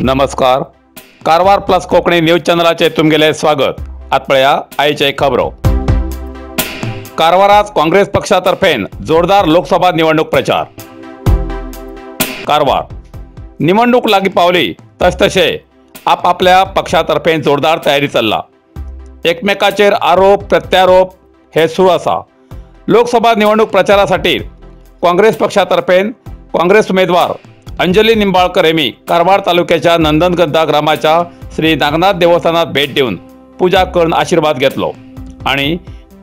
नमस्कार, Karwar plus Konkani news चॅनलाचे तुमगेले स्वागत। आत पळया आयचे खबरो। कारवारात काँग्रेस पक्षातर्फेन जोरदार लोकसभा निवडणूक प्रचार। कारवार निवडणूक लागी पावली तसतशे आपापल्या पक्षातर्फेन जोरदार तयारी चल्ला। एकमेकाचेर आरोप प्रत्यारोप हे सुरू आसा। लोकसभा निवडणूक प्रचारासाठी काँग्रेस पक्षातर्फेन काँग्रेस उमेदवार अंजली निंबाळकर हेमी कारवार तालुक्याच्या नंदनगद्दा ग्रामाच्या श्री नागनाथ देवस्थानात भेट देऊन पूजा करून आशीर्वाद घेतलो आणि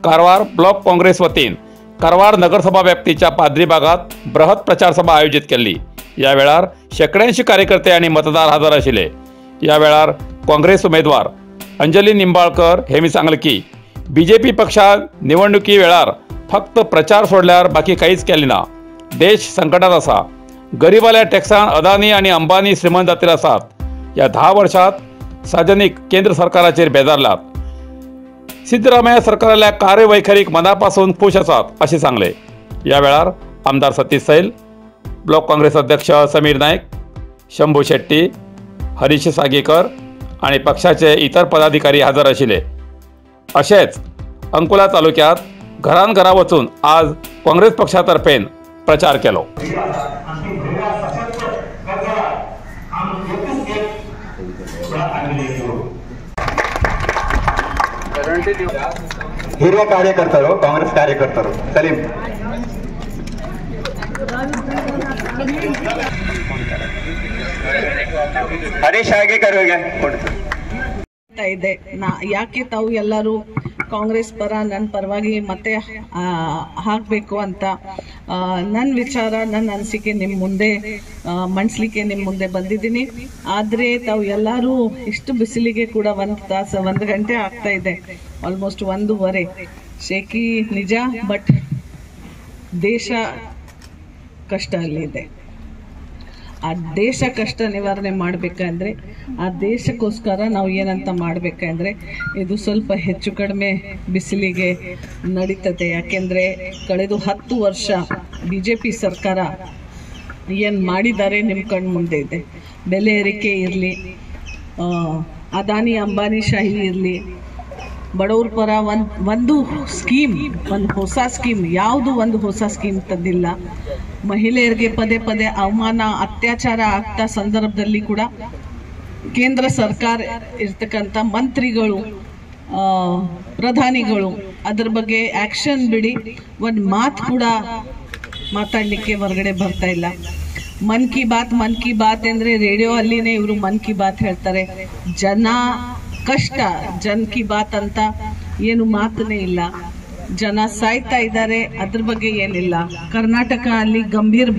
कारवार ब्लॉक काँग्रेस वतीन कारवार नगरसभा व्याप्तीच्या पादरी भागात बृहत प्रचार सभा आयोजित केली। या वेळार शेकड्यांशी कार्यकर्ते आणि मतदार हजर आशिल्ले। या वेळार काँग्रेस उमेदवार अंजली निंबाळकर हेमी सांगले की बीजेपी पक्षान निवडणुकी वेळार फक्त प्रचार सोडल्यार बाकी काहीच केले ना। देश संकटात आसा। गरीबाल्या टॅक्सान अदानी आणि अंबानी श्रीमंत जातील आसात। या 10 वर्षात सार्वजनिक केंद्र सरकाराचेर बेजारलात। सिद्धरामय्या सरकाराल्या कार्यवैखरीक मनापासून खुश आसात अशें सांगले। या वेळार आमदार सतीश सैल, ब्लॉक काँग्रेस अध्यक्ष समीर नायक, शंभू शेट्टी, हरीश सागेकर आणि पक्षाचे इतर पदाधिकारी हजर आशिल्ले। अशेंच अंकोला तालुक्यात घरान घरा वचून आज काँग्रेस पक्षातर्फेन प्रचार केलो। हिरिय ಕಾರ್ಯಕರ್ತರು, ಕಾಂಗ್ರೆಸ್ ಕಾರ್ಯಕರ್ತರು ಸಲೀಂ ಹರೀಶ್ ಹಾಗೇಕರ್ ಇದೆ. ಯಾಕೆ ತಾವು ಎಲ್ಲರೂ ಕಾಂಗ್ರೆಸ್ ಪರ ನನ್ನ ಪರವಾಗಿ ಮತ್ತೆ ಹಾಕಬೇಕು ಅಂತ ನನ್ನ ವಿಚಾರ, ನನ್ನ ಅನಿಸಿಕೆ ನಿಮ್ಮ ಮುಂದೆ ಮಂಡಿಸ್ಲಿಕ್ಕೆ ನಿಮ್ಮ ಮುಂದೆ ಬಂದಿದ್ದೀನಿ. ಆದರೆ ತಾವು ಎಲ್ಲರೂ ಇಷ್ಟು ಬಿಸಿಲಿಗೆ ಕೂಡ 1 ತಾಸು 1 ಗಂಟೆ ಆಗ್ತಾ ಇದೆ, ಆಲ್ಮೋಸ್ಟ್ 1.5. ಶೇಕಿ ನಿಜ, ಬಟ್ ದೇಶ ಕಷ್ಟ ಅಲ್ಲಿದೆ. ಆ ದೇಶ ಕಷ್ಟ ನಿವಾರಣೆ ಮಾಡಬೇಕಂದ್ರೆ, ಆ ದೇಶಕ್ಕೋಸ್ಕರ ನಾವು ಏನಂತ ಮಾಡಬೇಕಂದ್ರೆ, ಇದು ಸ್ವಲ್ಪ ಹೆಚ್ಚು ಕಡಿಮೆ ಬಿಸಿಲಿಗೆ ನಡೀತದೆ. ಯಾಕೆಂದರೆ ಕಳೆದ 10 ವರ್ಷ BJP ಸರ್ಕಾರ ಏನು ಮಾಡಿದ್ದಾರೆ ನಿಮ್ಮ ಕಣ್ಣು ಮುಂದೆ ಇದೆ. ಬೆಲೆ ಏರಿಕೆ ಇರಲಿ, ಅದಾನಿ ಅಂಬಾನಿ ಶಾಹಿ ಇರಲಿ, ಬಡವ್ರ ಪರ ಒಂದು ಸ್ಕೀಮ್, ಒಂದು ಹೊಸ ಸ್ಕೀಮ್, ಯಾವುದು ಒಂದು ಹೊಸ ಸ್ಕೀಮ್ ತಂದಿಲ್ಲ. ಮಹಿಳೆಯರಿಗೆ ಪದೇ ಪದೇ ಅವಮಾನ ಅತ್ಯಾಚಾರ ಆಗ್ತಾ ಸಂದರ್ಭದಲ್ಲಿ ಕೂಡ ಕೇಂದ್ರ ಸರ್ಕಾರ ಇರ್ತಕ್ಕಂಥ ಮಂತ್ರಿಗಳು, ಪ್ರಧಾನಿಗಳು ಅದ್ರ ಬಗ್ಗೆ ಆ್ಯಕ್ಷನ್ ಬಿಡಿ ಒಂದು ಮಾತು ಕೂಡ ಮಾತಾಡಲಿಕ್ಕೆ ಹೊರಗಡೆ ಬರ್ತಾ ಇಲ್ಲ. ಮನ್ ಕಿ ಬಾತ್, ಮನ್ ಕಿ ಬಾತ್ ಅಂದರೆ ರೇಡಿಯೋ ಅಲ್ಲಿನೇ ಇವರು ಮನ್ ಕಿ ಬಾತ್ ಹೇಳ್ತಾರೆ. ಜನ ಕಷ್ಟ ಜನ್ ಕಿ ಬಾತ್ ಅಂತ ಏನು ಮಾತನೇ ಇಲ್ಲ. ಜನ ಸಾಯ್ತಾ ಇದ್ದಾರೆ, ಅದ್ರ ಬಗ್ಗೆ ಏನಿಲ್ಲ. ಕರ್ನಾಟಕ ಅಲ್ಲಿ ಗಂಭೀರ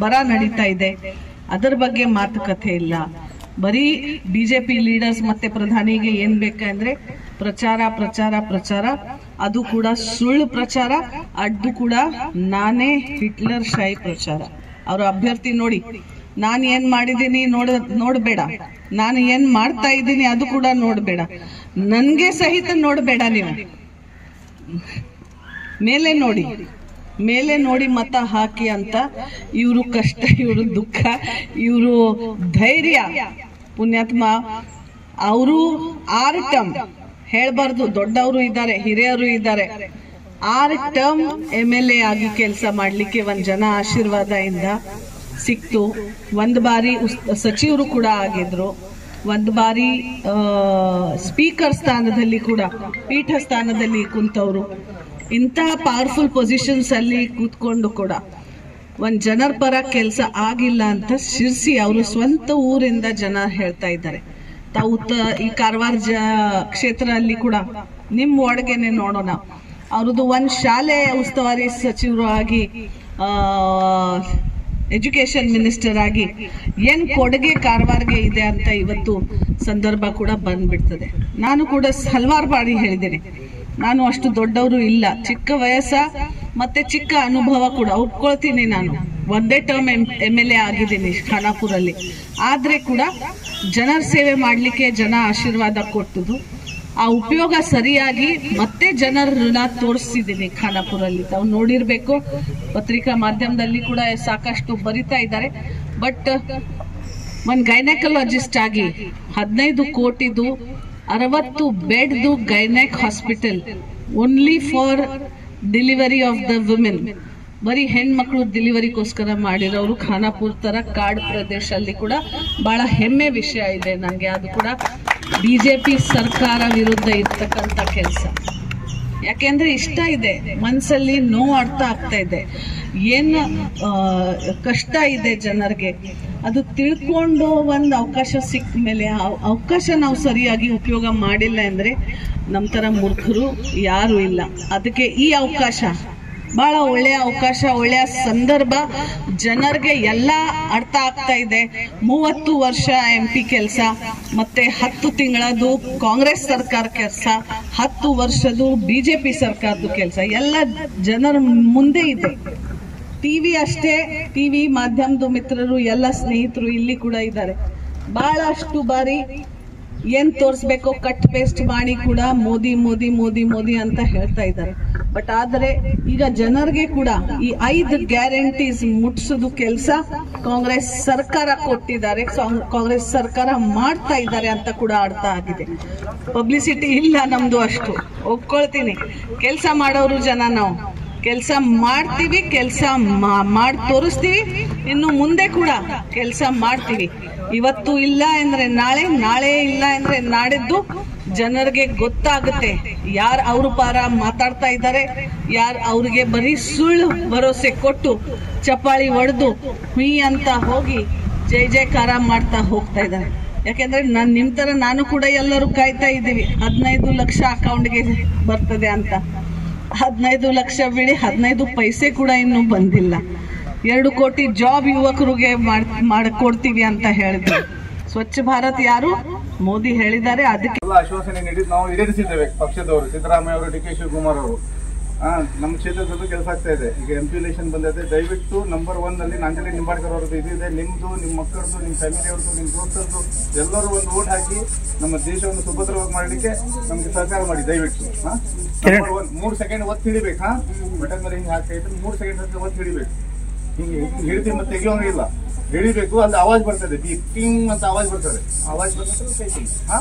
ಬರ ನಡೀತಾ ಇದೆ, ಅದರ ಬಗ್ಗೆ ಮಾತುಕತೆ ಇಲ್ಲ. ಬರೀ BJP leaders ಮತ್ತೆ ಪ್ರಧಾನಿಗೆ ಏನ್ ಬೇಕಂದ್ರೆ ಪ್ರಚಾರ ಪ್ರಚಾರ ಪ್ರಚಾರ, ಅದು ಕೂಡ ಸುಳ್ಳು ಪ್ರಚಾರ, ಅದು ಕೂಡ ನಾನೇ ಹಿಟ್ಲರ್ ಶಾಹಿ ಪ್ರಚಾರ. ಅವ್ರ ಅಭ್ಯರ್ಥಿ ನೋಡಿ, ನಾನು ಏನ್ ಮಾಡಿದ್ದೀನಿ ನೋಡಬೇಡ, ನಾನು ಏನ್ ಮಾಡ್ತಾ ಇದ್ದೀನಿ ಅದು ಕೂಡ ನೋಡಬೇಡ, ನನ್ಗೆ ಸಹಿತ ನೋಡಬೇಡ, ನೀವು ಮೇಲೆ ನೋಡಿ, ಮೇಲೆ ನೋಡಿ ಮತ ಹಾಕಿ ಅಂತ ಇವರು ಕಷ್ಟ, ಇವರು ದುಃಖ, ಇವರು ಧೈರ್ಯ. ಪುಣ್ಯಾತ್ಮ ಅವರು 6 ಟರ್ಮ್ ಹೇಳ್ಬಾರ್ದು, ದೊಡ್ಡವರು ಇದ್ದಾರೆ, ಹಿರಿಯರು ಇದ್ದಾರೆ. 6 ಟರ್ಮ್ MLA ಆಗಿ ಕೆಲಸ ಮಾಡ್ಲಿಕ್ಕೆ ಒಂದ್ ಜನ ಆಶೀರ್ವಾದ ಇಂದ ಸಿಕ್ತು. ಒಂದು ಬಾರಿ ಸಚಿವರು ಕೂಡ ಆಗಿದ್ರು, ಒಂದು ಬಾರಿ ಸ್ಪೀಕರ್ ಸ್ಥಾನದಲ್ಲಿ ಕೂಡ, ಪೀಠ ಸ್ಥಾನದಲ್ಲಿ ಕುಂತವರು. ಇಂತಹ ಪವರ್ಫುಲ್ ಪೊಸಿಷನ್ಸ್ ಅಲ್ಲಿ ಕೂತ್ಕೊಂಡು ಕೂಡ ಒಂದು ಜನರ ಪರ ಕೆಲಸ ಆಗಿಲ್ಲ ಅಂತ ಶಿರ್ಸಿ ಅವರು ಸ್ವಂತ ಊರಿಂದ ಜನ ಹೇಳ್ತಾ ಇದ್ದಾರೆ. ತಾವು ಈ ಕಾರವಾರ ಕ್ಷೇತ್ರ ಅಲ್ಲಿ ಕೂಡ ನಿಮ್ಮ ವಾರ್ಡ್ಗೆನೆ ನೋಡೋಣ, ಅವ್ರದ್ದು ಒಂದು ಶಾಲೆ ಉಸ್ತುವಾರಿ ಸಚಿವರು ಆಗಿ, ಎಜುಕೇಶನ್ ಮಿನಿಸ್ಟರ್ ಆಗಿ ಏನ್ ಕೊಡುಗೆ ಕಾರವಾರ್ಗೆ ಇದೆ ಅಂತ ಇವತ್ತು ಸಂದರ್ಭ ಕೂಡ ಬಂದ್ಬಿಡ್ತದೆ. ನಾನು ಕೂಡ ಹಲವಾರು ಬಾರಿ ಹೇಳಿದ್ದೇನೆ, ನಾನು ಅಷ್ಟು ದೊಡ್ಡವರು ಇಲ್ಲ, ಚಿಕ್ಕ ವಯಸ್ಸ ಮತ್ತೆ ಚಿಕ್ಕ ಅನುಭವ ಕೂಡ ಒಪ್ಕೊಳ್ತೀನಿ. ನಾನು ಒಂದೇ ಟರ್ಮ್ MLA ಆಗಿದ್ದೀನಿ ಖಾನಾಪುರಲ್ಲಿ, ಆದ್ರೆ ಕೂಡ ಜನರ ಸೇವೆ ಮಾಡ್ಲಿಕ್ಕೆ ಜನ ಆಶೀರ್ವಾದ ಕೊಟ್ಟದು, ಆ ಉಪಯೋಗ ಸರಿಯಾಗಿ ಮತ್ತೆ ಜನರ ಋಣ ತೋರಿಸಿದ್ದೀನಿ ಖಾನಾಪುರಲ್ಲಿ. ತಾವು ನೋಡಿರ್ಬೇಕು, ಪತ್ರಿಕಾ ಮಾಧ್ಯಮದಲ್ಲಿ ಕೂಡ ಸಾಕಷ್ಟು ಬರಿತಾ ಇದ್ದಾರೆ. ಬಟ್ ಒಂದು ಗೈನಕಾಲಜಿಸ್ಟ್ ಆಗಿ 15 ಕೋಟಿದು 60 bed gynaec hospital only for delivery of the women, ಬರೀ ಹೆಣ್ಮಕ್ಳು ಡೆಲಿವರಿಗೋಸ್ಕರ ಮಾಡಿರೋರು ಖಾನಾಪುರ ಥರ ಕಾಡು ಪ್ರದೇಶದಲ್ಲಿ ಕೂಡ ಭಾಳ ಹೆಮ್ಮೆ ವಿಷಯ ಇದೆ ನನಗೆ. ಅದು ಕೂಡ ಬಿಜೆಪಿ ಸರ್ಕಾರ ವಿರುದ್ಧ ಇರ್ತಕ್ಕಂಥ ಕೆಲಸ. ಯಾಕೆಂದ್ರೆ ಇಷ್ಟ ಇದೆ, ಮನಸ್ಸಲ್ಲಿ ನೋವು ಅರ್ಥ ಆಗ್ತಾ ಇದೆ, ಏನು ಕಷ್ಟ ಇದೆ ಜನರಿಗೆ ಅದು ತಿಳ್ಕೊಂಡು ಒಂದು ಅವಕಾಶ ಸಿಕ್ಕ ಮೇಲೆ ಆ ಅವಕಾಶ ನಾವು ಸರಿಯಾಗಿ ಉಪಯೋಗ ಮಾಡಿಲ್ಲ ಅಂದರೆ ನಮ್ಮ ಥರ ಮೂರ್ಖರು ಯಾರೂ ಇಲ್ಲ. ಅದಕ್ಕೆ ಈ ಅವಕಾಶ ಭಾಳ ಒಳ್ಳೆಯ ಅವಕಾಶ, ಒಳ್ಳೆಯ ಸಂದರ್ಭ. ಜನರಿಗೆ ಎಲ್ಲ ಅರ್ಥ ಆಗ್ತಾ ಇದೆ. 30 ವರ್ಷ ಎಂ ಪಿ ಕೆಲಸ, ಮತ್ತೆ 10 ತಿಂಗಳದು ಕಾಂಗ್ರೆಸ್ ಸರ್ಕಾರ ಕೆಲಸ, 10 ವರ್ಷದ್ದು ಬಿಜೆಪಿ ಸರ್ಕಾರದ ಕೆಲಸ ಎಲ್ಲ ಜನರ ಮುಂದೆ ಇದೆ. ಟಿವಿ ಅಷ್ಟೇ, ಟಿವಿ ಮಾಧ್ಯಮದ ಮಿತ್ರರು ಎಲ್ಲ ಸ್ನೇಹಿತರು ಇಲ್ಲಿ ಕೂಡ ಇದ್ದಾರೆ. ಬಹಳಷ್ಟು ಬಾರಿ ಏನ್ ತೋರಿಸ್ಬೇಕೋ ಕಟ್ ಪೇಸ್ಟ್ ಮಾಡಿ ಕೂಡ ಮೋದಿ ಮೋದಿ ಮೋದಿ ಮೋದಿ ಅಂತ ಹೇಳ್ತಾ ಇದ್ದಾರೆ. ಬಟ್ ಆದರೆ ಈಗ ಜನರಿಗೆ ಕೂಡ ಈ 5 ಗ್ಯಾರಂಟೀಸ್ ಮುಟ್ಸೋದು ಕೆಲಸ ಕಾಂಗ್ರೆಸ್ ಸರ್ಕಾರ ಕೊಟ್ಟಿದ್ದಾರೆ, ಕಾಂಗ್ರೆಸ್ ಸರ್ಕಾರ ಮಾಡ್ತಾ ಇದ್ದಾರೆ ಅಂತ ಕೂಡ ಅರ್ಥ ಆಗಿದೆ. ಪಬ್ಲಿಸಿಟಿ ಇಲ್ಲ ನಮ್ದು, ಅಷ್ಟು ಒಪ್ಕೊಳ್ತೀನಿ. ಕೆಲಸ ಮಾಡೋರು ಜನ, ನಾವು ಕೆಲಸ ಮಾಡ್ತೀವಿ, ಕೆಲಸ ಮಾಡಿ ತೋರಿಸ್ತೀವಿ, ಇನ್ನು ಮುಂದೆ ಕೂಡ ಕೆಲಸ ಮಾಡ್ತೀವಿ. ಇವತ್ತು ಇಲ್ಲ ಅಂದ್ರೆ ನಾಳೆ, ನಾಳೆ ಇಲ್ಲ ಅಂದ್ರೆ ನಾಡಿದ್ದು ಜನರಿಗೆ ಗೊತ್ತಾಗುತ್ತೆ ಯಾರು ಅವ್ರ ಪಾರ ಮಾತಾಡ್ತಾ ಇದ್ದಾರೆ, ಯಾರು ಅವ್ರಿಗೆ ಬರೀ ಸುಳ್ಳು ಭರವಸೆ ಕೊಟ್ಟು ಚಪಾಳಿ ಹೊಡೆದು ಹುಯ್ ಅಂತ ಹೋಗಿ ಜೈ ಜೈಕಾರ ಮಾಡ್ತಾ ಹೋಗ್ತಾ ಇದ್ದಾರೆ. ಯಾಕೆಂದ್ರೆ ನಾನು ನಿಮ್ಮ ಥರ ನಾನು ಕೂಡ ಎಲ್ಲರೂ ಕಾಯ್ತಾ ಇದ್ದೀವಿ 15 ಲಕ್ಷ ಅಕೌಂಟ್ಗೆ ಬರ್ತದೆ ಅಂತ. 15 ಲಕ್ಷ ಬಿಡಿ, 15 ಪೈಸೆ ಕೂಡ ಇನ್ನೂ ಬಂದಿಲ್ಲ. 2 ಕೋಟಿ ಜಾಬ್ ಯುವಕರಿಗೆ ಮಾಡಿಕೊಡ್ತೀವಿ ಅಂತ ಹೇಳಿದ್ರು. ಸ್ವಚ್ಛ ಭಾರತ್ ಯಾರು ಮೋದಿ ಹೇಳಿದ್ದಾರೆ. ಅದಕ್ಕೆ ಆಶ್ವಾಸನೆ ನೀಡಿ ನಾವು ಈಡೇರಿಸಿದ್ದೇವೆ. ಪಕ್ಷದವರು ಸಿದ್ದರಾಮಯ್ಯ ಅವರು, ಡಿ ಕೆ ಶಿವಕುಮಾರ್ ಅವರು, ನಮ್ಮ ಕ್ಷೇತ್ರದಲ್ಲೂ ಕೆಲಸ ಆಗ್ತಾ ಇದೆ. ಈಗ ಎಂ ಪಿ ಎಲೆಕ್ಷನ್ ಬಂದಿದೆ, ದಯವಿಟ್ಟು ನಂಬರ್ 1 ನಲ್ಲಿ ನಾಂಜಲಿ ನಿಂಬಾಳ್ಕರ್ ಅವರದ್ದು ಇದಿದೆ. ನಿಮ್ದು, ನಿಮ್ಮ ಮಕ್ಕಳದ್ದು, ನಿಮ್ಮ ಫ್ಯಾಮಿಲಿಯವ್ರದ್ದು, ನಿಮ್ಮ ದೋಸ್ತರದ್ದು ಎಲ್ಲರೂ ಒಂದು ವೋಟ್ ಹಾಕಿ ನಮ್ಮ ದೇಶವನ್ನು ಸುಭದ್ರವಾಗಿ ಮಾಡಲಿಕ್ಕೆ ನಮ್ಗೆ ಸಹಕಾರ ಮಾಡಿ ದಯವಿಟ್ಟು. ನಂಬರ್ 1 3 ಸೆಕೆಂಡ್ ಒತ್ತಿ ಹಿಡಿಬೇಕು. ಹಾ, ಬಟನ್ ಮೇಲೆ ಹಿಂಗೆ ಹಾಕಿ 3 ಸೆಕೆಂಡ್ ಹತ್ರ ಒತ್ತಿ ಹಿಡಿಬೇಕು. ಹಿಂಗೆ ಹಿಡಿದು ಮತ್ತೆ ತೆಗಿಯೋಂಗಿಲ್ಲ, ಹಿಡಿಬೇಕು. ಅಲ್ಲಿ ಆವಾಜ್ ಬರ್ತದೆ, ಟಿಂಗ್ ಅಂತ ಆವಾಜ್ ಬರ್ತದೆ. ಆವಾಜ್ ಬರ್ತದೆ. ಹಾ,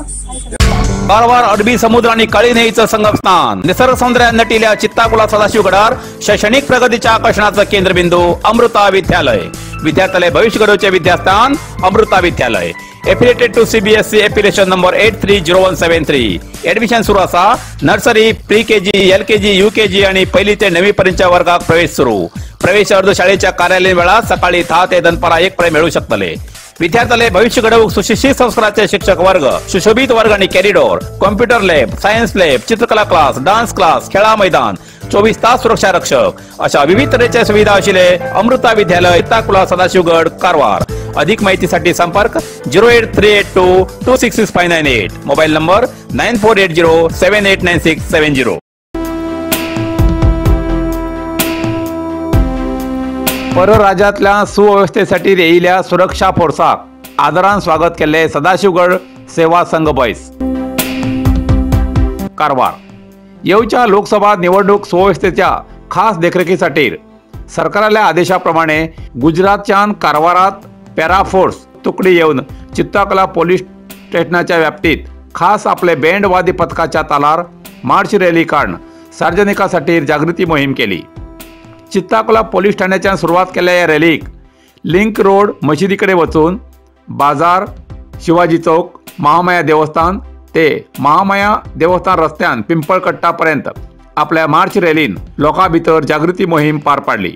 कारवार अरबी समुद्र आणि काळी न्हंयेचं संगमस्थान, निसर्ग सौंदर्यान नटिल्या चित्ताकुला सदाशिवगडार शैक्षणिक प्रगतीच्या आकर्षणाचं केंद्रबिंदू अमृता विद्यालय. विद्यार्थ्यालय भविष्य घडवचे विद्यास्थान Amrita Vidyalaya. Affiliated to CBSE affiliation number 830173. Admission सुरू आसा. Nursery, pre KG, L KG, U KG आणि पहिली ते 9वी पर्यंतच्या वर्गात प्रवेश सुरू. प्रवेश अर्ज शाळेच्या कार्यालयीन वेळात सकाळी 10 ते दनपारा 1 पर्यंत मिळू शकतले. विद्यार्थ्याले भविष्य घडवूक सुशिक्षित संस्काराचे शिक्षक वर्ग, सुशोभित वर्ग आणि corridor, computer lab, science lab, चित्रकला क्लास, डान्स क्लास, खेळा मैदान, 24 तास सुरक्षा रक्षक अशा विविध तऱ्हेच्या सुविधा असलेले अमृता विद्यालय, चित्ताकुला, सदाशिवगड, कारवार. अधिक माहितीसाठी संपर्क 08382 266598, मोबाईल नंबर 9480 789670. परराज्यांतल्या सुव्यवस्थेसाठी येयिल्ल्या सुरक्षा फोर्साक आदरान स्वागत केल्ले सदाशिवगड सेवा संघ बॉयज कारवार. येवच्या लोकसभा निवडणूक सुव्यवस्थेच्या खास देखरेखीसाठी सरकाराल्या आदेशाप्रमाणे गुजरातच्यान कारवारात पॅराफोर्स तुकडी येवन चित्ताकला पोलीस स्टेशनाच्या व्याप्तीत खास आपले बँड वादी पथकाच्या तालार मार्च रॅली काढून सार्वजनिकांसाठी जागृती मोहीम केली. चित्ताकुला पोलीस ठाण्याच्यान सुरवात केल्ल्या ह्या रॅलीक लिंक रोड मशिदीकडे वचून बाजार, शिवाजी चौक, महामाया देवस्थान ते महामाया देवस्थान रस्त्यान पिंपळकट्टा पर्यंत आपल्या मार्च रॅलीन लोकां भितर जागृती मोहीम पार पाडली.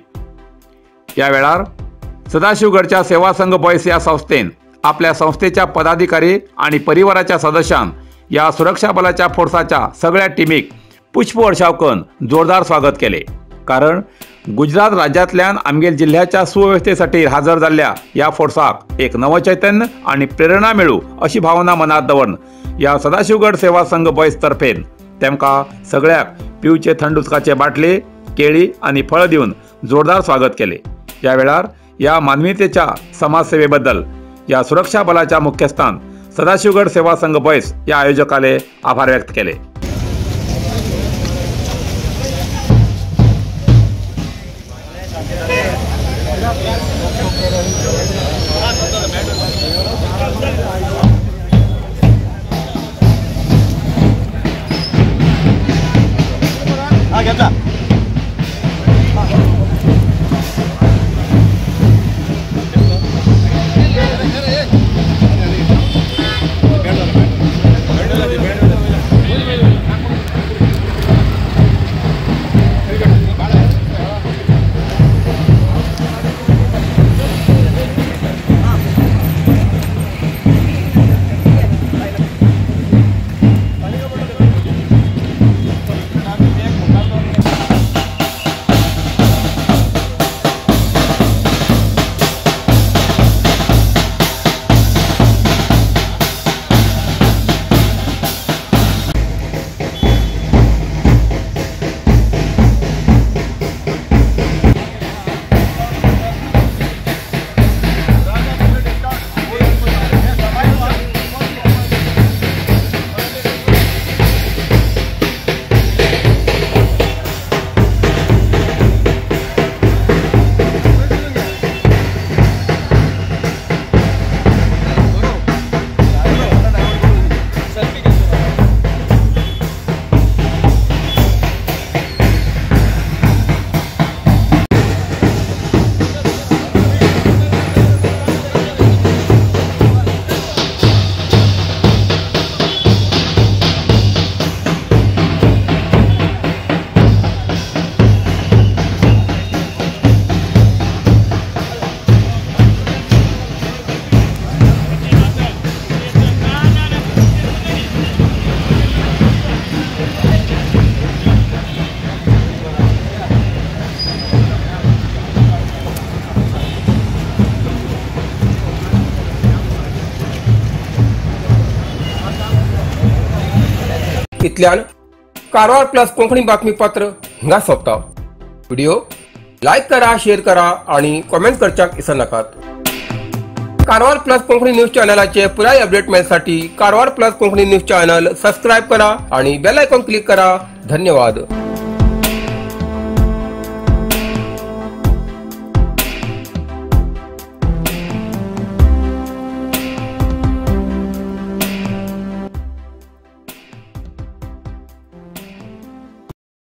ह्या वेळार सदाशिवगडच्या सेवा संघ बॉयस ह्या संस्थेन आपल्या संस्थेच्या पदाधिकारी आणि परिवाराच्या सदस्यान या सुरक्षा बलाच्या फोर्साच्या सगळ्या टिमीक पुष्पवर्षाव करून जोरदार स्वागत केले. कारण गुजरात राज्यांतल्यान आमगेल जिल्ह्याच्या सुव्यवस्थेसाठी हजर जाल्ल्या ह्या फोर्साक एक नवचैतन्य आणि प्रेरणा मेळू अशी भावना मनात दवरून ह्या सदाशिवगड सेवा संघ बॉयज तर्फेन तेमकां सगळ्याक पिवचे थंड उदकाचे बाटले, केळी आणि फळ दिवन जोरदार स्वागत केले. ह्या वेळार ह्या मानवीयतेच्या समाजसेवेबद्दल या सुरक्षा बलाच्या मुख्यस्थान सदाशिवगड सेवा संघ बॉयज या आयोजकाले आभार व्यक्त केले. इतल्यान कारवार प्लस कोंकणी बातमीपत्र हिंगा सोंपता. व्हिडिओ लायक करा, शेअर करा आणि कॉमेंट करच्याक विसरनाकात. कारवार प्लस कोंकणी न्यूज चॅनलाचे पुराय update मेळसाठी Karwar plus Konkani news channel subscribe करा आणि बेल आयकॉन क्लिक करा. धन्यवाद.